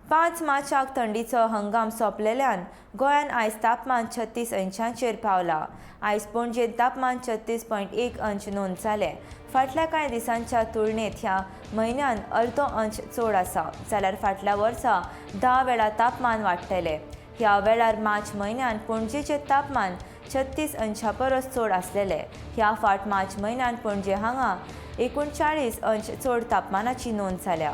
5 मार्चाक थंडीचो हंगाम सोंपलेल्यान गोंयांत आयज तापमान 36 अंशांचेर पावला. आयज पणजेंत तापमान 36.1 अंश नोंद जालें. फाटल्या कांय दिसांच्या तुलनेत ह्या म्हयन्यान अर्दो अंश चड आसा, जाल्यार फाटल्या वर्सा 10 वेळा तापमान वाडटलें. ह्या वेळार मार्च म्हयन्यान पणजेचें तापमान 36 अंशा परस चड आसलेलें. ह्या फाट मार्च म्हयन्यान पणजे हांगा 39 अंश चड तापमानाची नोंद जाल्या.